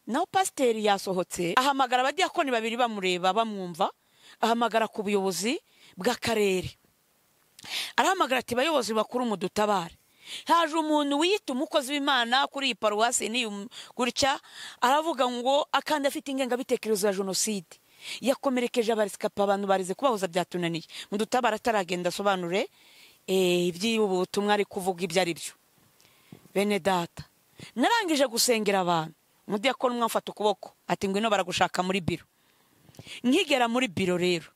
Naho pasiteri yasohotse ahamagara abadiyakoni babiri bamureba bamwumva, ahamagara ku buyobozi bw'akarere, arahamagara ati bayobozi bakuru mudutabare, haje umuntu wiyita umukozi w'Imana kuri iyi paruwasi ni gutya, aravuga ngo akandi afite ingengabitekerezo ya jenoside, yakomerekeje abaresikapa, abantu barize kubahoza byatunaniye, mudutabare ataragenda asobanure iby'ubu butumwa ari kuvuga ibyo ari byo. Bene data, narangije gusengera abantu, umudiyakoni umwe amfata ukuboko ati ngwino baragushaka muri biro. Nkigera muri biro rero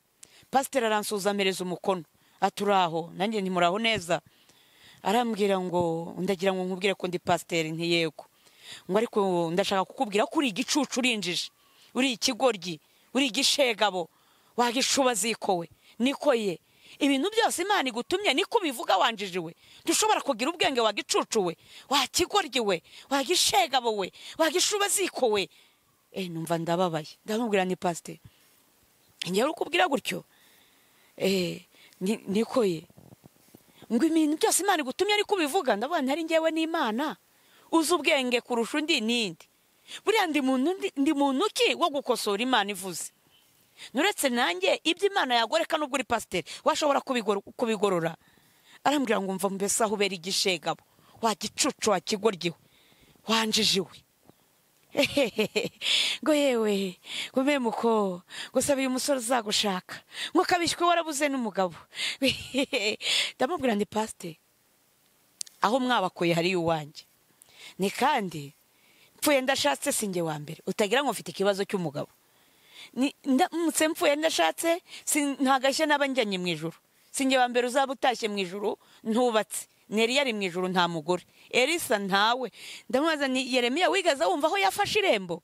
pasiteri aransuza amereza umukono ati uraho, nanjye nti muraho neza. Arambwira ngo ndagira ngo nkubwire ko ndi pasiteri, nti yego. Ngo ariko ndashaka kukubwira ko uri igicucu, urinjije, uri ikigoryi, uri igishegabo, wagishuba zikowe niko ye ibintu byose Imana igutumye niko bivuga, wanjijiwe, dushobora kugira ubwenge wagicucuwe, wakigoryiwe, wagishegabo we, wagishuba zikowe. Numva ndababaye, ndamubwira ni pasiteri ngewe ukubwira gutyo niko ye ngo ibintu byose Imana igutumye ariko ubivuga, ndavuga ntari ngewe n'Imana uzi ubwenge kurusha undi nindi, buriya ndi muntu ki wo gukosora Imana ivuze? Nuretse nanjye ibyo Imana yagoreka nubwo uri pasiteri washobora kubigorora. Arambwira ngo mva mbese aho ubera igishegabo, wagicucu, wakigoryiwe, wanjijiwe. Ngo yewe ngo memuko ngo sabe uyu musore uzagushaka, ngo kabishywe warabuze n'umugabo. Ndamubwira ndi pasiteri aho mwabakuye hari uwanjye, ni kandi mpfuye ndashatse sinjye wa mbere utagira ngo mfite ikibazo cy'umugabo, ndamutse mpfuye ndashatse ntagashye naba njyanye mu ijuru, sinjye wa mbere uzaba utashye mu ijuru ntubatse. Neri yari mu ijuru nta mugore, Elisa ntawe. Ndamubaza ni Yeremiya wigeze wumva aho yafashe irembo?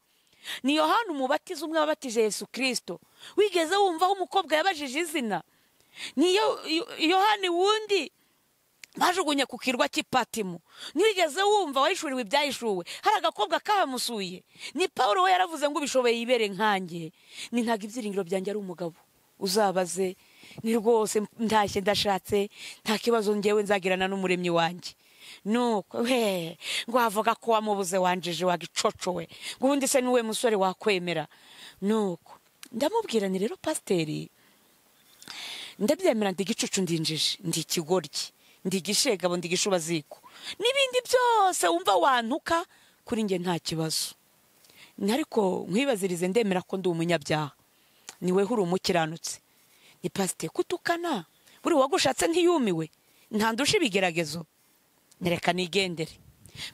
Ni Yohana umubatiza umwe wabatije Yesu Kristo wigeze wumva aho umukobwa yabajije izina? Ni Yohani wundi bajugunye ku kirwa cy'Ipatimu, ntiwigeze wumva wahishuriwe ibyahishuwe, hari agakobwa kahamusuye? Ni Paulo we yaravuze ngo ubishoboye yibere nkanjye, ni ntago ibyiringiro byanjye ari umugabo uzabaze, ni rwose ntashye ndashatse nta kibazo ngewe nzagirana n'umuremyi wanjye. Nuko we ngo avuga ko wamubuze wanjije wagicocowe, ngo ubundi se niwe musore wakwemera. Nuko ndamubwira ni rero pasiteri ndabyemera, ndi igicucu, ndinjije, ndi ikigoryi, ndi igishegabo, ndi igishubaziko n'ibindi byose wumva wantuka kuri nge nta kibazo, ariko nkwibazirize ndemera ko ndi umunyabyaha, niwe uri umukiranutse. Ni pasiteri kutukana buri wagushatse ntiyumiwe, ntandusha ibigeragezo, nereka nigendere.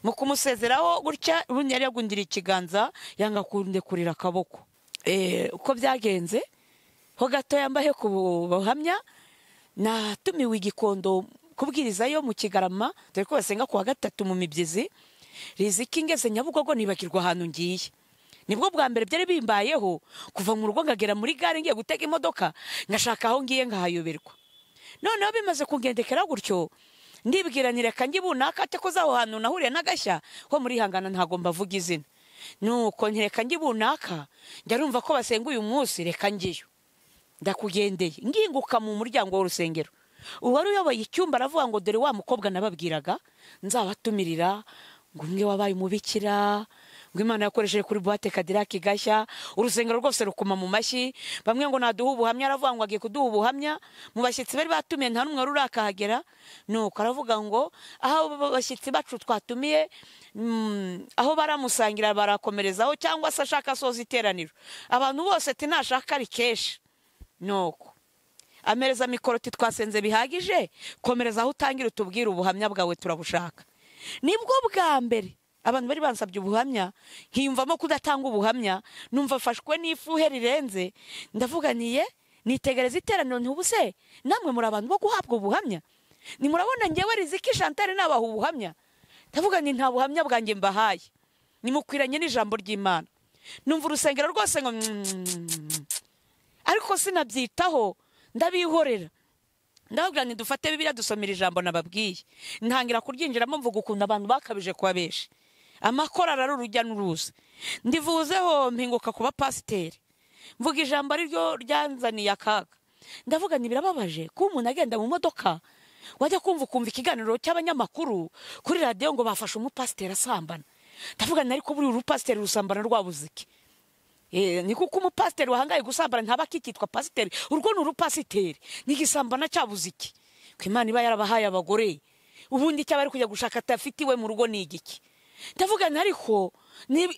Mu kumusezeraho gutya ubundi yari yagundira ikiganza yanga kundekurira akaboko. Uko byagenze ho gato yambaye ku buhamya, natumiwe igikondo kubwirizayo mu Kigarama, dore ko basenga kuwa gatatu mu mibyizi. Riziki ngeze Nyabugogo nibagirwa ahantu ngiye, nibwo bwa mbere byari bimbayeho kuva mu rugo ngagera muri gare ngiye gutega imodoka ngashaka aho ngiye ngahayoberwa. Noneho bimaze kungendekera gutyo ndibwira nireka ngibunaka ate ko zaho hantu nahuriye n'agashya ho muri hangana ntago mbavuga izina. Nuko ntireka ngibunaka ndarumva ko basenga uyu munsi reka ngiyo, ndakugendeye nginguka mu muryango w'urusengero, uwari uyoboye icyumba aravuga ngo dore wa mukobwa nababwiraga nzabatumirira, ngo umwe wabaye umubikira, ngo Imana yakoresheje kuri boîte Cadillac gashya, urusengero rwose rukuma mu mashyi, bamwe ngo naduha ubuhamya, aravuga ngo agiye kuduha ubuhamya, mu bashyitsi bari batumiye nta n'umwe urakahagera. Nuko aravuga ngo aho bashyitsi bacu twatumiye aho baramusangira barakomerezaho, cyangwa se ashaka asoza iteraniro, abantu bose ati nashaka ari keshi. Nuko amereza mikoro twasenze bihagije, komereza aho utangira utubwira ubuhamya bwawe turabushaka. Nibwo bwa mbere abantu bari bansabye ubuhamya nkiyumvamo kudatanga ubuhamya, numva afashwe n'ifuhe rirenze, ndavuga niye nitegereza iteraniro ntubuse namwe muri abantu bo guhabwa ubuhamya, ni murabona ngewe Riziki Chantal nabaha ubuhamya, ndavuga ni nta buhamya bwanjye mbahaye, nimukwiranye n'ijambo ry'Imana. Numva urusengero rwose ngo ariko sinabyitaho ndabihorera, ndababwira nti dufate Bibiliya dusomera ijambo nababwiye, ntangira kuryinjiramo mvuga ukuntu abantu bakabije kuba benshi, amakorari ari urujya n'uruza. Ndivuzeho mpinguka kuba pasiteri, mvuga ijambo ari ryo ryanzaniye akaga. Ndavuga nti birababaje kuba umuntu agenda mu modoka wajya kumva ukumva ikiganiro cy'abanyamakuru kuri radiyo ngo bafashe umupasiteri asambana, Ndavuga nti ariko buri urupasiteri rusambana rwabuziki. Ni kuko umupasiteri wahangaye gusambana ntaba akikitwa pasiteri, urwo ni urupasiteri, n'igisambana cyabuziki. Ko Imana iba yarabahaye abagore, ubundi icyo bari kujya gushaka atafitiwe mu rugo ni igiki. Ndavuga nti ariko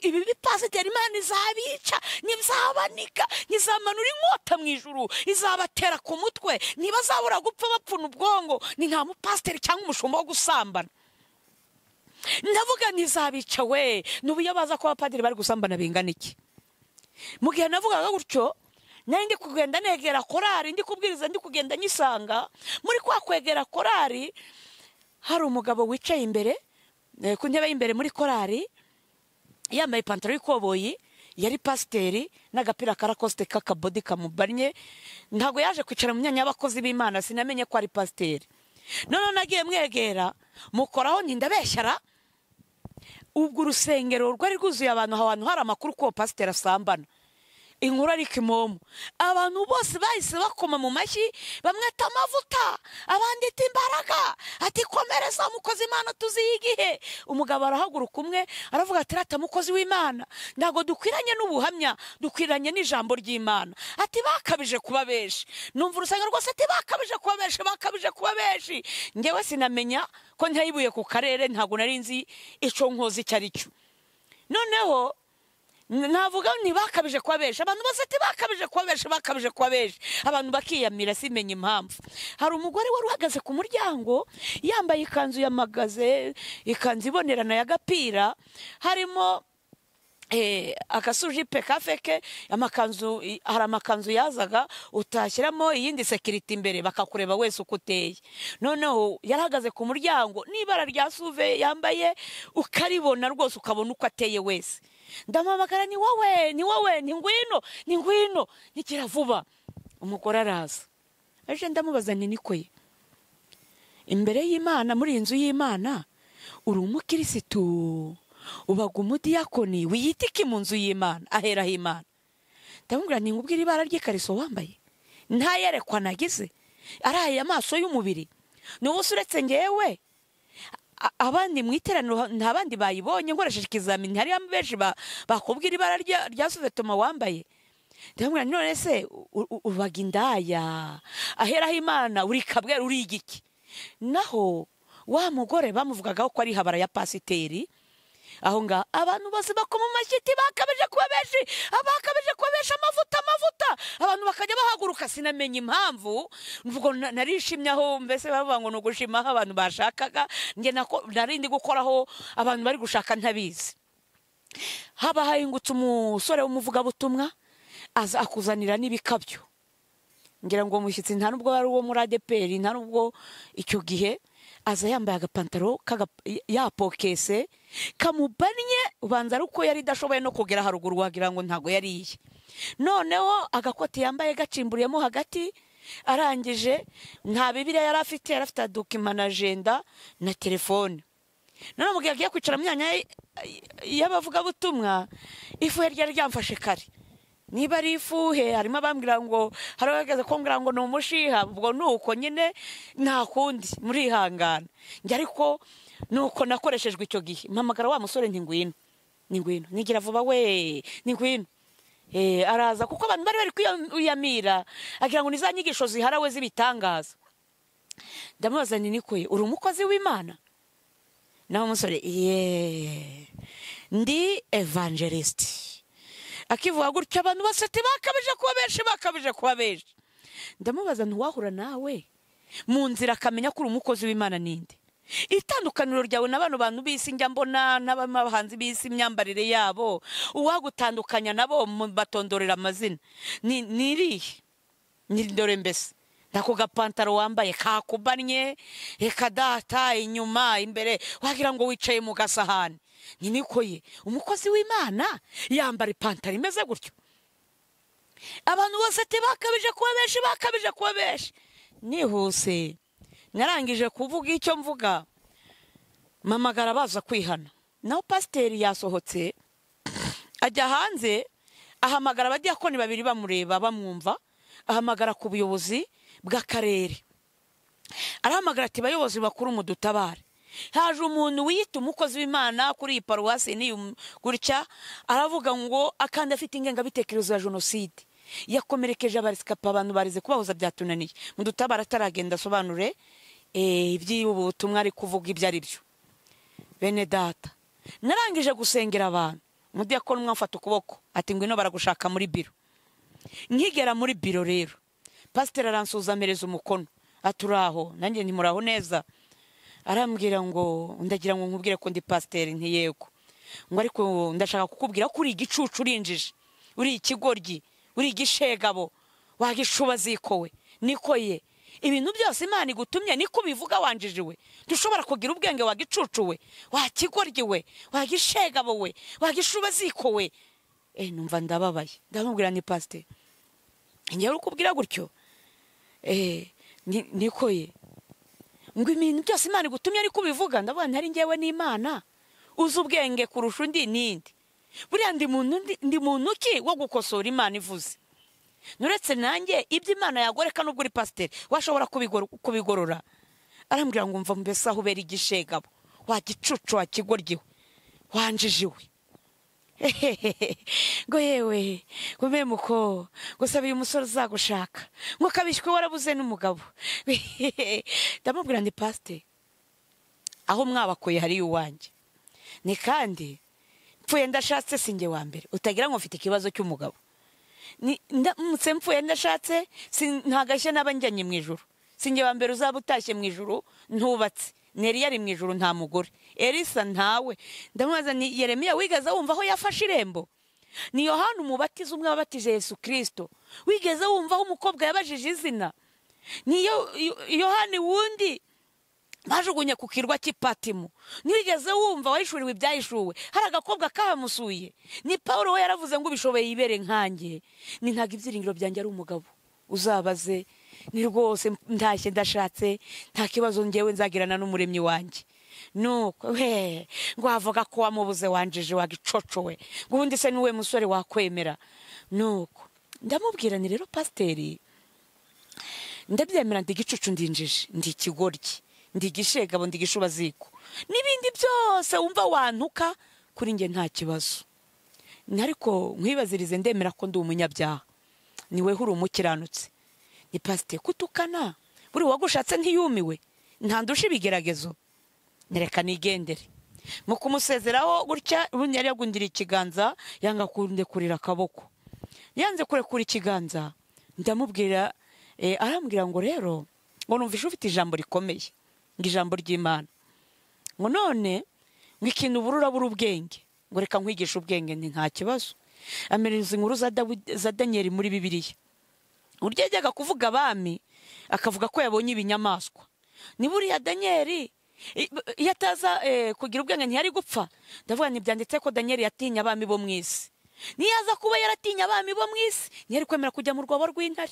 ibi bipasiteri Imana izabica, ntizabanika, ntizamanura inkota mu ijuru, izabatera ku mutwe, ntibazabura gupfa bapfuna ubwongo, ni nta mupasiteri cyangwa umushumba wo gusambana. Ndavuga ntizabica we, n'ubu iyo baza ko abapadiri bari gusambana bingana iki. Mu gihe navugaga gutyo, nari ndi kugenda negera korari, ndi kubwiriza, ndi kugenda nyisanga. Muri kwa kwegera korari, hari umugabo wicaye imbere ku ntebe y'imbere muri korari, yambaye ipantaro y'ikoboyi, yari pasiteri n'agapira karakosite k'akabodi kamubannye. Ntabwo yaje kwicara mu myanya y'abakozi b'Imana, sinamenye ko ari pasiteri. Noneho nagiye mwegera, mukoraho nti ndabeshyara. Ubwo urusengero rwari rwuzuye abantu, ahantu hari amakuru ko pasiteri asambana, inkuru ariko imomo. Abantu bose bahise bakoma mu mashyi, bamwita amavuta, abandi ati imbaraga, ati komereza mukozi Imana tuziye igihe. Umugabo arahaguruka umwe aravuga ati rata mukozi w'Imana, ntabwo dukwiranye n'ubuhamya, dukwiranye n'ijambo ry'Imana. Ati bakabije kuba benshi. Numva urusengero rwose ati bakabije kuba benshi, bakabije kuba benshi. Njyewe sinamenya ko ntayibuye ku karere, ntabwo nari nzi ico nkozi icyo ari cyo. Noneho navuga nti bakabije kuba benshi, abantu bose ati bakabije kuba benshi, bakabije kuba benshi, abantu bakiyamira, simenye impamvu. Hari umugore wari uhagaze ku muryango yambaye ikanzu yamagaze, ikanzu ibonerana ya gapira, harimo akasujipe kafeke, amakanzu, hari amakanzu yazaga utashyiramo iyindi security imbere bakakureba wese uko uteye. Noneho yarahagaze ku muryango n'ibara rya suve yambaye ukaribona rwose, ukabona uko ateye wese. Ndamuhamagara, ni wowe, ni wowe, ni ngwino, ni ngwino, nikira vuba. Umugore araza, aje ndamubaza nti niko ye, imbere y'Imana, muri inzu y'Imana, uri umukirisitu, ubaga umudiyakoni, wiyitike mu nzu y'Imana, aheraho Imana. Ndamubwira nti nkubwire ibara ry'ikariso wambaye, ntayerekwa nagize, araye amaso y'umubiri, ni ubusa uretse ngewe. Abandi mu iteraniro nta bandi bayibonye, nkoresheje ikizamini hari benshi bakubwira ibara rya suvetoma wambaye. Ndamubwira none se ubaga indaya, aheraho Imana, uri kabwe, uri igiki. Naho wa mugore bamuvugagaho ko ari habara ya pasiteri, aho nga abantu bose bakoma amashyi, bakabije kuba benshi, abakabije kuba benshi, amavuta amavuta, abantu bakajya bahaguruka, sinamenye impamvu. Mvugo narishimye aho, mbese bavuga ngo nugushima aho abantu bashakaga, nge nako nari ndi gukoraho abantu bari gushaka ntabizi. Haba hahingutse umusore w'umuvugabutumwa, aza akuzanira n'ibikabyo. Ngira ngo umushyitsi nta nubwo ari uwo muri ADPR, nta nubwo icyo gihe, aza yambaye agapantaro yapokese kamubannye, ubanza ari uko yari idashoboye no kugera haruguru, wagira ngo ntago yariye. Noneho agakoti yambaye gacimburiyemo hagati, arangije nta Bibiliya yari afite, yari afite document na agenda na telefone. Noneho mugihe agiye kwicara mu myanya y'abavugabutumwa, ifu yari ryamfashe kare. Niba ari ifuhe, harimo abambwira ngo hari abageze kumbwira ngo ni umushiha, ubwo nuko nyine nta kundi murihangana. Njye ariko nuko nakoreshejwe icyo gihe, mpamagara wa musore nti ngwino, ni ngwino, nigira vuba we, ni ngwino. Araza kuko abantu bari bari kwiyamira, agira ngo ni za nyigisho ziharawe z'ibitangaza. Ndamubaza nti niko ye, uri umukozi w'Imana? Naho umusore ye, ndi evangelist. Akivuga gutyo abantu bose ati bakabije kuba benshi, bakabije kuba benshi. Ndamubaza nti wahura nawe mu nzira akamenya ko uri umukozi w'Imana ninde? Itandukaniro ryawe na bano bantu b'isi njya mbona n'abahanzi b'isi, imyambarire yabo, uwagutandukanya nabo batondorera amazina ni nirihe? Ni dore mbese nako gapantaro wambaye kakubannye, reka data, inyuma imbere wagira ngo wicaye mu gasahani. Ni niko ye, umukozi w'Imana yambara ipantaro imeze gutyo. Abantu bose ati bakabije kuba benshi, bakabije kuba benshi. Nihuse narangije kuvuga icyo mvuga, mpamagara baza kwihana. Naho pasiteri yasohotse ajya hanze, ahamagara abadiyakoni babiri bamureba bamwumva, ahamagara ku buyobozi bw'akarere, arahamagara ati bayobozi bakuru mudutabare. Haje umuntu wiyita umukozi w'Imana kuri iyi paruwasi ni gutya, aravuga ngo akandi afite ingengabitekerezo ya jenoside, yakomerekeje abarescapés, abantu barize kubahuza byatunaniye. Mudutabara ataragenda asobanure iby'ubu butumwa ari kuvuga ibyo ari byo. Bene data, narangije gusengera abantu, umudiyakoni umwe amfata ukuboko ati ngwino baragushaka muri biro. Nkigera muri biro rero, pasiteri aransuhuza ampereza umukono ati uraho, nanjye nti muraho neza. Arambwira ngo ndagira ngo nkubwire ko ndi pasiteri, nti yego. Ngo ariko ndashaka kukubwira ko uri igicucu, urinjije, uri ikigoryi, uri igishegabo, wagishuba zikowe niko ye. Ibintu byose Imana igutumye niko ubivuga wanjijiwe. Dushobora kugira ubwenge wagicucu we, wakigoryi we, wagishegabo we, wagishuba ziko we. Numva ndababaye, ndamubwira ni pasiteri, ngewe ukubwira gutyo niko ye. Ngo ibintu byose Imana igutumye ariko ubivuga, ndavuga ntari ngewe n'Imana uzi ubwenge kurusha undi nindi. Buriya ndi muntu ki wo gukosora Imana ivuze? Nuretse nanjye ibyo Imana yagoreka nubwo uri pasiteri washobora kubigorora. Arambwira ngo mva mbese aho ubera igishegabo, wagicucu, wakigoryiwe, wanjijiwe. Ngo yewe, ngo mbe muko, ngo sabe uyu musore uzagushaka, ngo kabishywe warabuze n'umugabo. Ndamubwira ndi pasiteri, aho mwabakuye hari iwanjye. Ni kandi mpfuye ndashatse sinjye wa mbere, utagira ngo mfite ikibazo cy'umugabo. Ndamutse mpfuye ndashatse ntagashye naba njyanye mu ijuru. Sinjye wa mbere uzaba utashye mu ijuru ntubatse. Neri yari mu ijuru nta mugore, Elisa ntawe. Ndamubaza ni Yeremiya wigeze wumva aho yafashe irembo? Ni Yohana umubatiza umwe wabatije Yesu Kristo, wigeze wumva aho umukobwa yabajije izina? Ni Yohani wundi bajugunye ku kirwa cy'Ipatimu, ntiwigeze wumva wahishuriwe ibyahishuwe? Hari agakobwa kahamusuye. Ni Paulo we yaravuze ngo ubishoboye yibere nkanjye. Ni ntago ibyiringiro byanjye ari umugabo uzabaze, ni rwose ntashye ndashatse nta kibazo ngewe nzagirana n'umuremyi wanjye. Nuko we ngo avuga ko wamubuze wanjije wagicocowe, ngo ubundi se niwe musore wakwemera. Nuko ndamubwira ni rero pasiteri, ndabyemera ndi igicucu, ndinjije, ndi ikigoryi, ndi igishegabo, ndi igishubaziko n'ibindi byose wumva wantuka kuri nge nta kibazo. Ariko nkwibazirize ndemera ko ndi umunyabyaha, niwe uri umukiranutsi. Ni pasiteri kutukana, buri wagushatse ntiyumiwe, ntandusha ibigeragezo, nereka nigendere. Mu kumusezeraho gutya, ubundi yari yagundira ikiganza, yanga kundekurira akaboko. Yanze kurekura ikiganza, ndamubwira, arambwira ngo rero ngo numvishe ufite ijambo rikomeye, ngo ijambo ry'Imana. Ngo none ngo ikintu uburura buri ubwenge, ngo reka nkwigishe ubwenge, ni nta kibazo. Amereza inkuru za Daniel muri Bibiliya. Urya yajyaga kuvuga abami akavuga ko yabonye ibinyamaswa. Ni buriya Daniel iyo ataza kugira ubwenge ntiyari gupfa. Ndavuga ntibyanditse ko Daniel yatinya abami bo mu isi. Niyaza kuba yaratinya abami bo mu isi, ntiyari kwemera kujya mu rwobo rw'intare.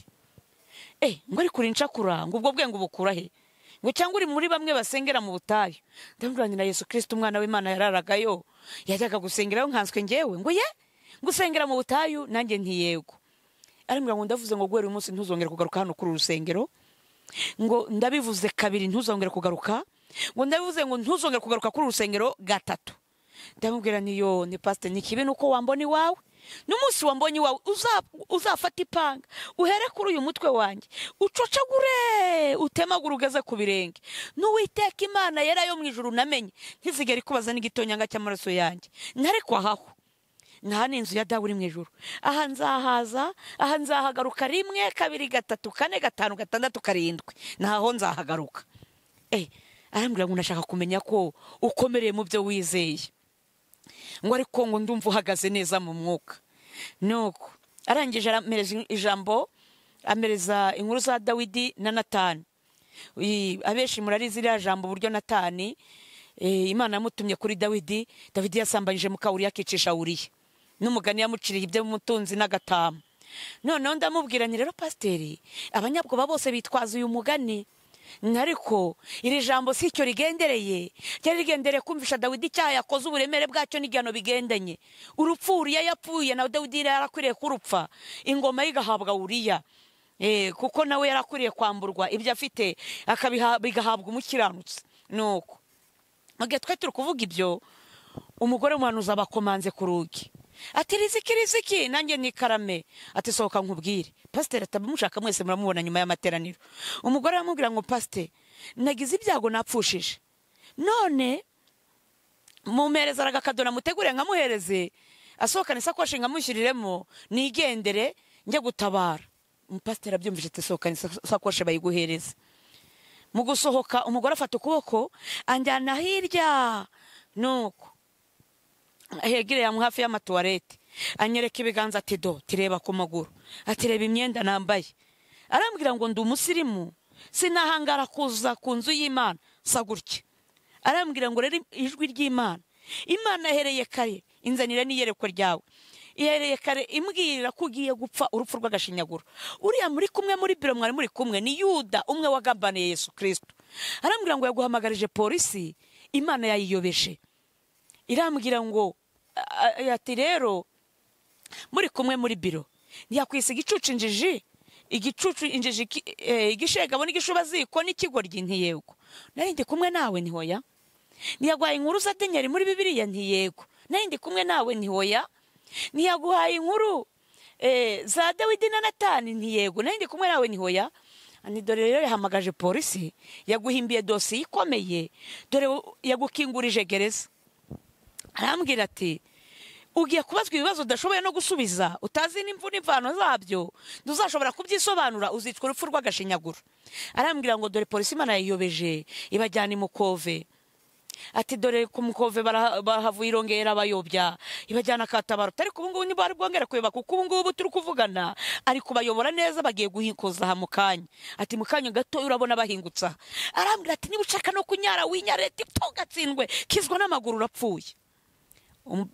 Ngo ari kurincakura, ngo ubwo bwenge ubukura he? Ngo cyangwa uri muri bamwe basengera mu butayu. Ndamubwira na Yesu Kristo umwana w'Imana yararagayo, yajyaga gusengerayo nkanswe ngewe. Ngo ye gusengera mu butayu, nanjye ntiyego. Arambwira ngo ndavuze ngo guhera uyu munsi ntuzongere kugaruka hano kuri urusengero. Ngo ndabivuze kabiri ntuzongere kugaruka. Ngo ndabivuze ngo ntuzongere kugaruka kuri urusengero gatatu. Ndamubwira niyo ni pastor, ni kibi nuko wambona iwawe. N'umunsi wambonye iwawe uzafata ipanga uhere kuri uyu mutwe wanjye, ucocagure utemagure ugeze ku birenge. N'Uwiteka Imana yera yo mu ijuru namenye, ntizigere ikubaza n'igitonyanga cy'amaraso yanjye. Ntariko ahaho nta n'inzu ya Dawe uri mu ijuru. Aha nzahaza, aha nzahagaruka 1 2 3 4 5 6 7, naho nzahagaruka. Arambwira ngo ndashaka kumenya ko ukomereye mu byo wizeye. Ngo ariko ngo ndumva uhagaze neza mu mwuka. Nuko arangije aramereza ijambo, amereza inkuru za Dawidi na Natani. Abenshi murarizi iriya jambo uburyo Natani Imana yamutumye kuri Dawidi, Dawidi yasambanyije muka Uriya akicisha Uriya. N'umugani yamuciriye ibyo mutunzi n'agatama. Noneho ndamubwira nti rero pasiteri, abanyabwoba bose bitwaza uyu mugani, ariko iri jambo si icyo rigendereye. Ryari rigendereye kumvisha Dawidi icyaha yakoze, uburemere bwacyo n'igihano bigendanye. Urupfu Uriya yapfuye na Dawidi yarakwiriye kurupfa, ingoma igahabwa Uriya. Kuko nawe yarakwiriye kwamburwa ibyo afite bigahabwa umukiranutsi. Nuko Mu gihe twari turi kuvuga ibyo, umugore w'umuhanuzi abakomanze ku rugi, ati riziki riziki, nanjye nikarame. Ati sohoka nkubwire. Pasiteri atamushaka mwese muramubona nyuma y'amateraniro. Umugore aramubwira ngo pasiteri, nagize ibyago napfushije, none mumpereza agakadona mutegure nkamuhereze, asohokane isakoshi nkamushyiriremo, nigendere njye gutabara. Umupasiteri abyumvise ati sohokane isakoshi bayiguhereze. Mu gusohoka umugore afata ukuboko anjyana hirya, nuko hegereye hafi y'amatuwarete, anyereka ibiganza ati do tireba ku maguru, ati reba imyenda nambaye. Arambwira ngo ndi umusirimu, sinahangara kuza ku nzu y'Imana sa gutya. Arambwira ngo rero ijwi ry'Imana, Imana yahereye kare inzanira n'iyerekwa ryawe, ihereye kare imbwirira ko ugiye gupfa urupfu rw'agashinyaguro. Uriya muri kumwe muri biro mwari muri kumwe ni Yuda umwe wagambaniye Yesu Kristo. Arambwira ngo yaguhamagarije polisi, Imana yayiyobeje. Irambwira ngo ati rero muri kumwe muri biro ntiyakwisiga igicucu injiji, igicucu injiji, igishegabo n'igishubaziko n'ikigoryi, ntiyego. Nari ndi kumwe nawe ntihoya. Ntiyaguhaye inkuru za Daniel muri Bibiliya, ntiyego. Nari ndi kumwe nawe ntihoya. Ntiyaguhaye inkuru za Dawidi na Natani, ntiyego. Nari ndi kumwe nawe ntihoya. Ani dore rero yahamagaje polisi, yaguhimbiye dosiye ikomeye, dore yagukingurije gereza. Arambwira ati ugiye kubazwa ibibazo udashoboye no gusubiza, utazi n'imvu n'imvano zabyo, ntuzashobora kubyisobanura, uzicwa urupfu rw'agashinyaguro. Arambwira ngo dore polisi Imana yayiyobeje ibajyana imukove. Ati dore ku mukove bahavuye irongera abayobya ibajyana katabaro. Ariko ubu ngubu niba ari bwongera kuyoba, kuko ubu ngubu turi kuvugana ari kubayobora neza, bagiye guhikoza aha mu kanya. Ati mu kanya gato urabona bahingutsa. Arambwira ati niba ushaka no kunyara winyare, tugatsindwe kizwa n'amaguru urapfuye.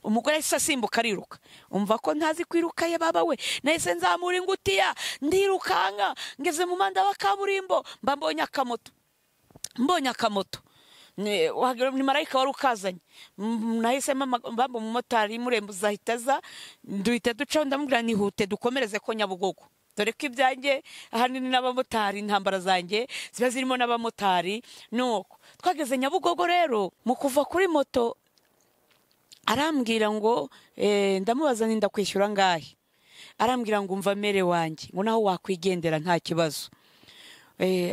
Umugore yahise asimbuka ariruka. Umva ko ntazi kwiruka ye baba we, nahise nzamura ingutiya ndirukanka, ngeze mu manda wa kaburimbo mba mbonye akamoto, mbonye akamoto ni marayika wari ukazanye. Nahise mbamba umumotari murembuza ahita aza, duhita ducaho, ndamubwira nihute dukomereze ko Nyabugogo, dore ko ibyanjye ahanini n'abamotari, intambara zanjye ziba zirimo n'abamotari. Nuko twageze Nyabugogo rero, mu kuva kuri moto arambwira ngo ndamubaza nti ndakwishyura ngahe? Arambwira ngo umva mere wanjye, ngo naho wakwigendera nta kibazo.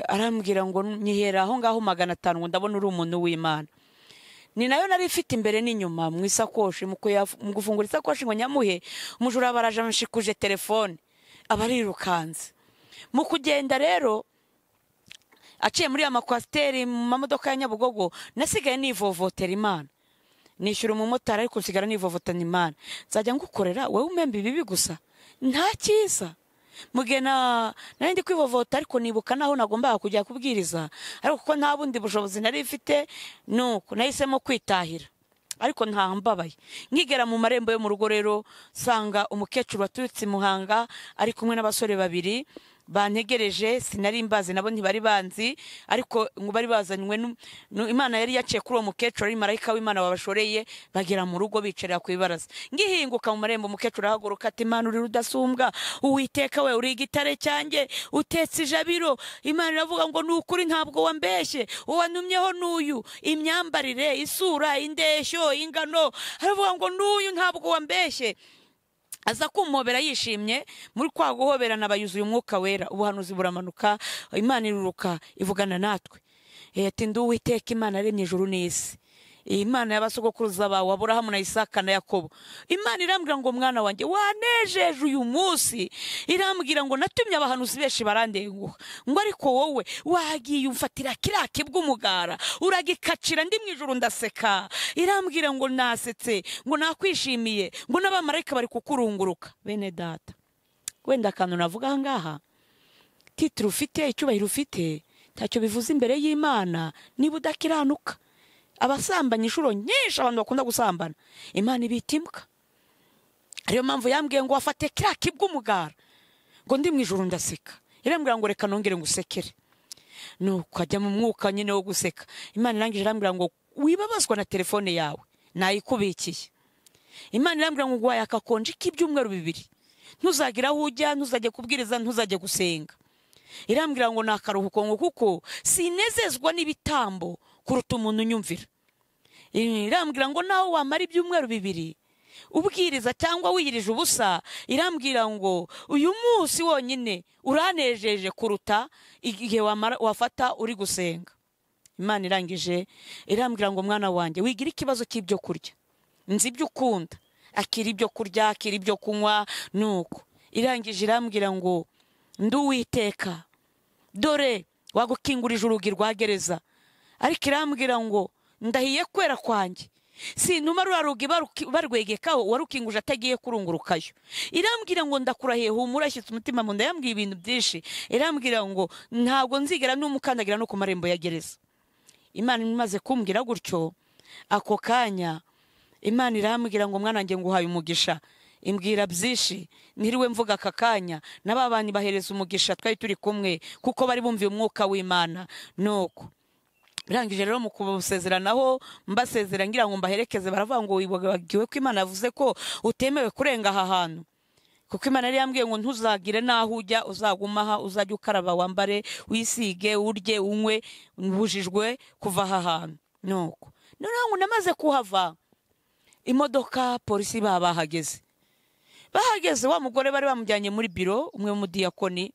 Arambwira ngo nyihera aho ngaho 500, ngo ndabona uri umuntu w'Imana. Ni nayo nari ifite imbere n'inyuma mu isakoshi, mu gufungura isakoshi ngo nyamuhe, umujura baraje anshikuje telefone, abarirukanze. Mu kugenda rero aciye muri amakwasiteri mu mamodoka ya Nyabugogo, nasigaye nivovotera Imana. Nishyura umumotari ariko nsigara nivovotana Imana. Nzajya ngukorera wowe umemba ibibi gusa, nta cyiza. Mugena nari ndi kwivovota, ariko nibuka naho nagombaga kujya kubwiriza, ariko kuko nta bundi bushobozi nari mfite, nuko nahisemo kwitahira. Ariko ntambabaye. Nkigera mu marembo yo mu rugo rero, sanga umukecuru waturutse Muhanga ari kumwe n'abasore babiri bantegereje. Sinari mbazi nabo ntibari banzi, ariko ngo bari bazanywe Imana yari yaciye kuri uwo mukecuru, ari marayika w'Imana wabashoreye, bagera mu rugo bicarira ku ibaraza. Ngihinguka mu marembo umukecuru ahaguruka ati Imana uri rudasumbwa, Uwiteka we uri igitare cyanjye, utetse ijabiro. Imana iravuga ngo ni ukuri ntabwo wambeshye, uwantumyeho n'uyu, imyambarire, isura, indeshyo, ingano. Aravuga ngo n'uyu ntabwo wambeshye. Aza kumpobera yishimye, muri kwa guhoberana bayuzuye umwuka wera, ubuhanuzi buramanuka, Imana iruruka ivugana natwe. Ati ndi Uwiteka Imana yaremye ijuru n'isi, Imana y'abasogokuruza bawe Aburahamu na Isaka na Yakobo. Imana irambwira ngo mwana wanjye wanejeje uyu munsi. Irambwira ngo natumye abahanuzi benshi barandenguha, ngo ariko wowe wagiye umfatira kirake bw'umugara uragikacira, ndi mu ijuru ndaseka. Irambwira ngo nasetse, ngo nakwishimiye, ngo n'abamarayika bari kukurunguruka. Bene data, wenda akantu navuga aha ngaha, titire ufite, icyubahiro ufite, ntacyo bivuze imbere y'Imana niba udakiranuka. Abasambanya inshuro nyinshi, abantu bakunda gusambana, Imana ibita imbwa. Ariyo mpamvu yambwiye ngo wafate kiraki bw'umugara, ngo ndi mu ijuru ndaseka. Irambwira ngo reka nongere ngusekere. Nuko ajya mu mwuka nyine wo guseka. Imana irangije irambwira ngo wibabazwa na telefone yawe, nayikubikiye. Imana irambwira ngo nguhaye akakonje k'ibyumweru 2, ntuzagira aho ujya, ntuzajye kubwiriza, ntuzajye gusenga. Irambwira ngo nakaruhuko, ngo kuko sinezezwa n'ibitambo kuruta umuntu unyumvira. Irambwira ngo naho wamara ibyumweru 2 ubwiriza cyangwa wiyirije ubusa, irambwira ngo uyu munsi wonyine uranejeje kuruta igihe wafata uri gusenga. Imana irangije irambwira ngo mwana wanjye wigira ikibazo cy'ibyo kurya, nzi ibyo ukunda, akira ibyo kurya, akira ibyo kunywa. Nuko irangije irambwira ngo nduwiteka dore wagukingurije urugi rwa gereza, ariko irambwira ngo ndahiye kwera kwanjye sinuma rura rugi barwegekaho warukinguje atagiye kurungurukayo. Irambwira ngo ndakurahiye humura, ashyitse umutima mu nda, yambwiye ibintu byinshi. Irambwira ngo ntabwo nzigera n'umukandagira no ku marembo ya gereza. Imana imaze kumbwira gutyo ako kanya, Imana irambwira ngo mwana wanjye nguhaye umugisha. Imbwira byinshi ntiriwe mvuga aka kanya, n'ababani bahereza umugisha twari turi kumwe kuko bari bumviye umwuka w'Imana. Nuko birangije rero mu kubasezeranaho mbasezera ngira ngo mbaherekeze, baravuga ngo wibagiwe ko Imana yavuze ko utemewe kurenga aha hantu, kuko Imana yari yambwiye ngo ntuzagire naho ujya, uzaguma aha, uzajya ukaraba, wambare, wisige, urye, unywe, ubujijwe kuva aha hantu. Nuko noneho ngo namaze kuhava, imodoka polisi bahageze. Bahageze wa mugore bari bamujyanye muri biro, umwe w'umudiyakoni.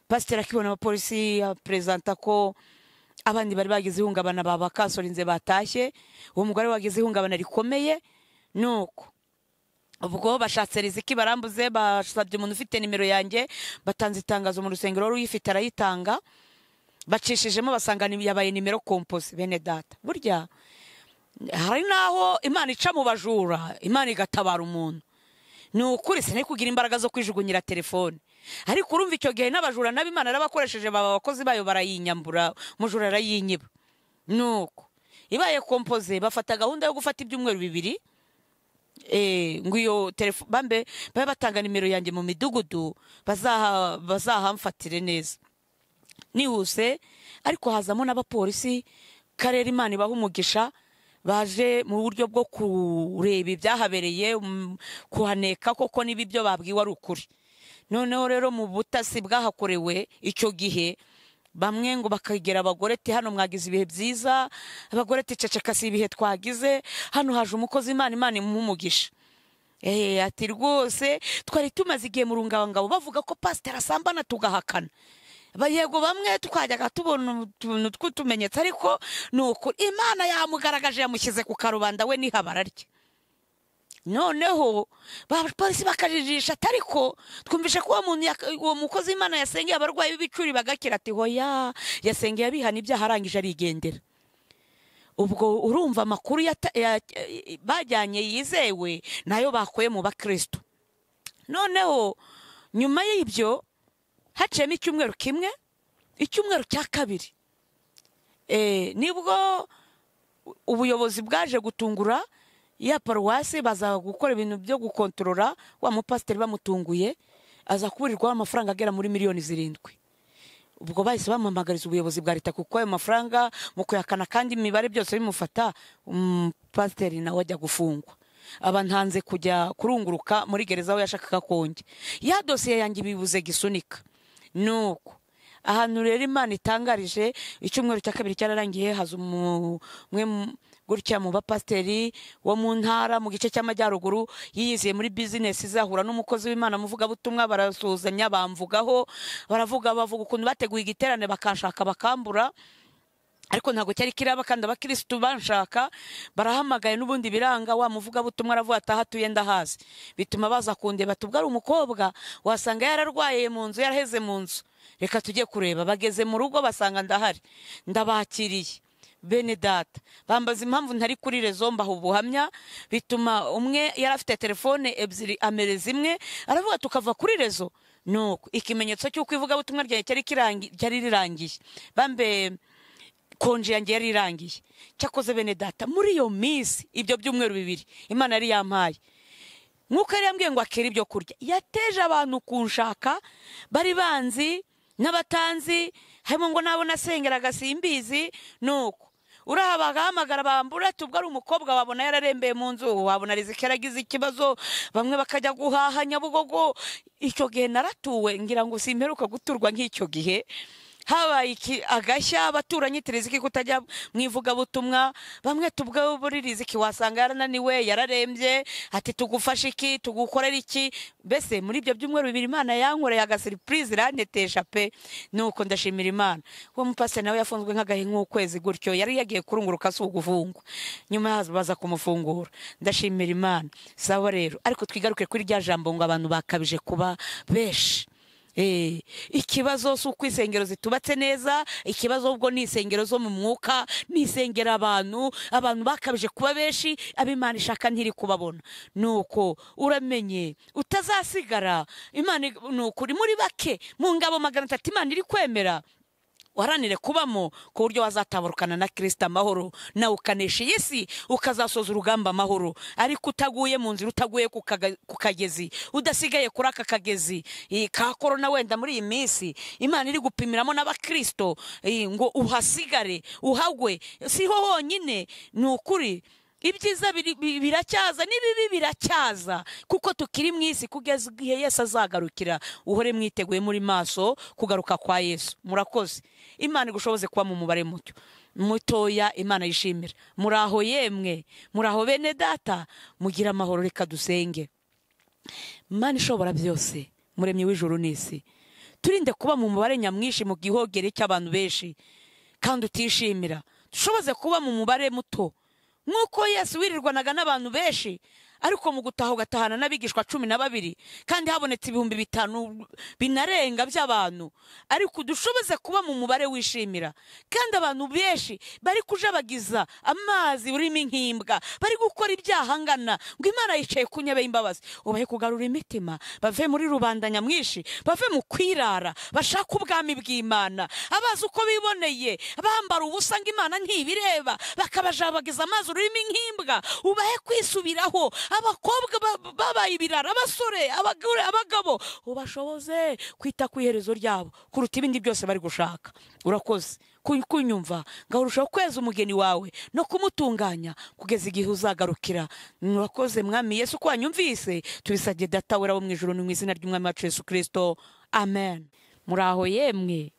Pasiteri akibona abapolisi apresenta ko abandi bari bagize ihungabana babakasorinze batashye, uwo mugore wagize ihungabana rikomeye. Nuko ubwo bashatse riziki barambuze, basabye umuntu ufite nimero yanjye, batanze itangazo mu rusengero ruyifite arayitanga, bacishijemo basanga yabaye nimero compose. Bene data, burya hari naho Imana ica mu bajura, Imana igatabara umuntu. Ni ukuri sinari kugira imbaraga zo kwijugunyira telefone, ariko urumva icyo gihe n'abajura nabo Imana yarabakoresheje, baba abakozi bayo barayinyambura, umujura arayinyiba. Nuko ibaye compose, bafata gahunda yo gufata ibyumweru 2, ngo iyo telefone bambe babe batanga nimero yanjye mu midugudu bazahamfatire neza nihuse. Ariko hazamo n'abapolisi karere, Imana ibaha umugisha, baje mu buryo bwo kureba ibyahabereye, kuhaneka koko niba ibyo babwiwe ari ukuri. Noneho rero mu butasi bwahakorewe icyo gihe, bamwe ngo bakagera abagore ati hano mwagize ibihe byiza, abagore ati ceceka si ibihe twagize, hano haje umukozi Imana, Imana imuha umugisha. Ati rwose twari tumaze igihe mu rungabangabo bavuga ko pasiteri asambana tugahakana. Yego bamwe twajyaga tubona utuntu tw'utumenyetso, ariko nuko Imana yamugaragaje yamushyize ku karubanda, we nihabara rye. Noneho abapolisi bakajijisha, ariko twumvishe ko uwo mukozi Imana yasengeye abarwayi b'ibicuri bagakira. Ati hoya, yasengeye abihana ibyaha arangije arigendera. Ubwo urumva amakuru bajyanye yizewe nayo bakuye mu bakristo. Noneho nyuma y'ibyo haciyemo icyumweru kimwe, icyumweru cya kabiri, nibwo ubuyobozi bwaje gutungura ya paruwasi, baza gukora ibintu byo gukontorora wa mupasiteri bamutunguye, aza kuburirwa amafaranga agera muri miliyoni 7. Ubwo bahise bamuhamagariza ubuyobozi bwa leta, kuko ayo mafaranga mu kuyakana kandi imibare byose bimufata, umupasiteri nawe ajya gufungwa. Aba ntanze kujya kurunguruka muri gereza aho yashakaga konge ya dosiye yanjye bibuze gisunika. Nuko ahantu rero Imana itangarije, icyumweru cya kabiri cyararangiye, haza umwe gutya mu bapasiteri wo mu ntara mu gice cy'amajyaruguru, yiyiziye muri business, izahura n'umukozi w'Imana muvugabutumwa, barasuhuzanya, bamvugaho, baravuga bavuga ukuntu bateguye igiterane bakanshaka bakambura, ariko ntabwo cyari kiraba, kandi abakirisitu banshaka barahamagaye n'ubundi biranga. Wa muvugabutumwa aravuga ati aha tuye ndahazi, bituma baza kundeba, tubwo ari umukobwa wasanga yararwaye mu nzu, yaraheze mu nzu, reka tujye kureba. Bageze mu rugo basanga ndahari, ndabakiriye. Bene data bambaza impamvu ntari kuri rezo, mbaha ubuhamya, bituma umwe yari afite telefone 2 amereza imwe, aravuga tukava kuri rezo. Nuko ikimenyetso cy'uko ivugabutumwa ryanjye cyari rirangiye, bambe konje yanjye yari irangiye. Cyakoze bene data, muri iyo minsi ibyo byumweru 2 Imana yari yampaye, nkuko yari yambwiye ngo akere ibyo kurya, yateje abantu kunshaka, bari banzi n'abatanzi, harimo ngo nabo nasengeraga simbizi. Nuko uraha bagahamagara bambura, tubwo ari umukobwa wabona yararembeye mu nzu, wabona riziki yaragize ikibazo, bamwe bakajya guhaha Nyabugogo. Icyo gihe naratuwe, ngira ngo simperuka guturwa nk'icyo gihe. Habaye agashya, abaturanyi Riziki kutajya mu ivugabutumwa, bamwe tubwo buri Riziki wasanga yarananiwe, yararembye, ati tugufashe iki, tugukorera iki. Mbese muri ibyo byumweru bibiri Imana yankoreye aga surprise irantetesha pe. Nuko ndashimira Imana. Uwo mupasiteri nawe yafunzwe nk'agahe nk'ukwezi gutyo, yari yagiye kurunguruka si ugufungwa, nyuma baza kumufungura. Ndashimira Imana. Sawa rero, ariko twigaruke kuri rya jambo ngo abantu bakabije kuba benshi. Ikibazo si uko insengero zitubatse neza, ikibazo ubwo ni insengero zo mu mwuka, ni insengero abantu bakabije kuba benshi, ab'Imana ishaka ntiri kubabona. Nuko uramenye utazasigara. Imana nuko uri muri bake mu ngabo 300 Imana iri kwemera, waranire kubamo ku buryo wazatabarukana na Kristo amahoro, nawe ukanesha iyi si, ukazasoza urugamba amahoro, ariko utaguye mu nzira, utaguye ku kagezi, udasigaye kuri aka kagezi ka korona. Wenda muri iyi minsi Imana iri gupimiramo n'abakristo ngo uhasigare, uhagwe, siho honyine. Ni ukuri ibyiza biracyaza n'ibibi biracyaza, kuko tukiri mu isi kugeza igihe Yesu azagarukira. Uhore mwiteguye muri maso kugaruka kwa Yesu. Murakoze. Imana igushoboze kuba mu mubare muto mutoya Imana yishimira. Muraho yemwe, muraho bene data, mugira amahoro. Reka dusenge. Imana ishobora byose, muremyi w'ijuru n'isi, turinde kuba mu mubare nyamwinshi mu gihogere cy'abantu benshi kandi utishimira. Dushoboze kuba mu mubare muto nk'uko Yesu wirirwanaga n'abantu benshi, ariko mu gutaha ugatahana n'abigishwa 12, kandi habonetse 5000 binarenga by'abantu. Ariko dushoboze kuba mu mubare wishimira, kandi abantu benshi bari kujabagiza amazi urimo inkimbwa, bari gukora ibyaha ngana, ngo Imana yicaye ku ntebe y'imbabazi. Ubahe kugarura imitima, bave muri rubanda nyamwinshi, bave mu kwirara, bashaka ubwami bw'Imana. Abazi uko biboneye bambara ubusa ngo Imana ntibireba, bakabajabagiza amazi urimo inkimbwa. Ubahe kwisubiraho. Abakobwa babaye ibirara, abasore, abagore, abagabo, ubashoboze kwita ku iherezo ryabo kuruta ibindi byose bari gushaka. Urakoze kunyumva, ngahurushaho kweza umugeni wawe no kumutunganya kugeza igihe uzagarukira. Murakoze Mwami Yesu ko wanyumvise. Tubisabye Data wera wo mu ijuru, ni mu izina ry'Umwami wacu Yesu Kristo, amen. Muraho yemwe.